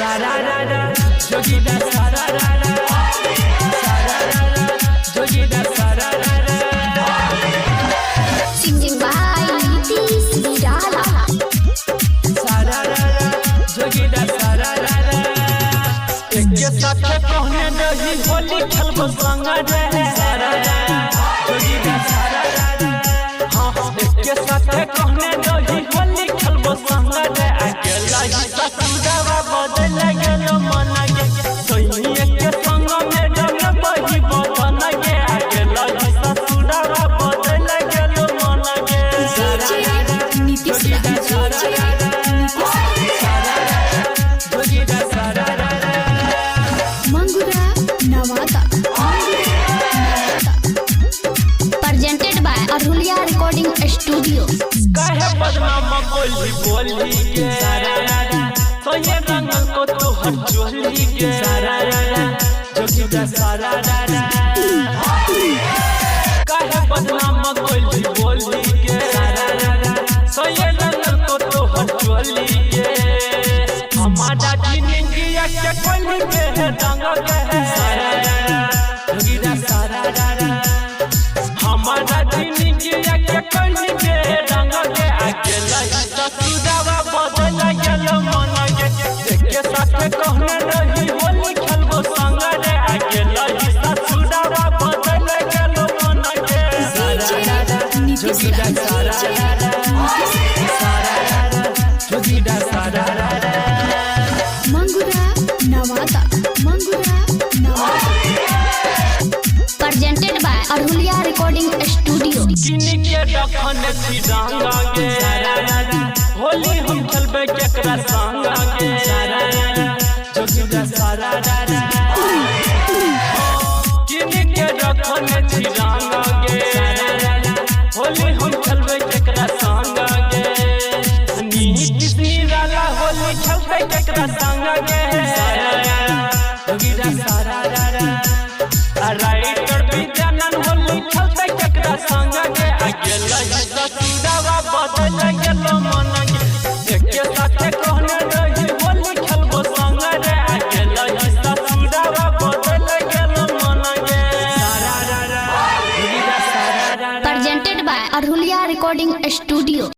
सारा रा जोगीदा सारा रा सारा रा जोगीदा सारा रा। Singing by Nitish Nirala. सारा रा जोगीदा सारा रा। एक साथ कहने रही होली खेलबो संग रे सारा रा जोगीदा सारा रा। हाँ एक साथ कहने रही होली खेलबो संग रे अकेला ही ससुरवा बदल गेलो मन गे सोनी एक संग में डंग बही बदन गे अकेला ही ससुरवा बदल गेलो मन गे। DJ Nitish Raj. DJ Nitish Raj. जोगीदा सारा रा। Mangura Nawada. Mangura Nawada. Presented by Arhulia Recording Studio. काहे बदनाम बोली बोली गे सोये रंग को तोहर चोली गे जोगीदा सारा रा। काहे बदनाम बोली बोली गे सोये रंग को तोहर चोली गे हमारा जिंदगी के कोली पे रंग के जोगीदा सारा रा। हमारा जिंदगी के कोली पे रंग के अकेला ससुरवा बदल गेलो मन गे एक साथ कहने रही होली खेलबो संग रे अकेला ससुरवा बदल गेलो मन गे। DJ Nitish Raj. DJ Nitish Raj. जोगीदा सारा रा। Mangura Nawada. Mangura Nawada. Presented by Arhulia Recording Studio. किन के दखन छी रंग गे होली हम खेलबे केकरा संग गे जोगीदा सारा रा। किन के दखन छी रंग गे होली हम खेलबे केकरा संग गे नीतीश निराला होली खेलबे केकरा संग गे जोगीदा सारा रा। राइटर विद्यानंद होली खेलते केकरा संग गे अकेला ससुरवा बदल गेलो मन गे एक साथ कहने रही होली खेलबो संग रे अकेला ससुरवा बदल गेलो मन गे सारा रा जोगीदा सारा रा। Presented by Arhulia Recording Studio.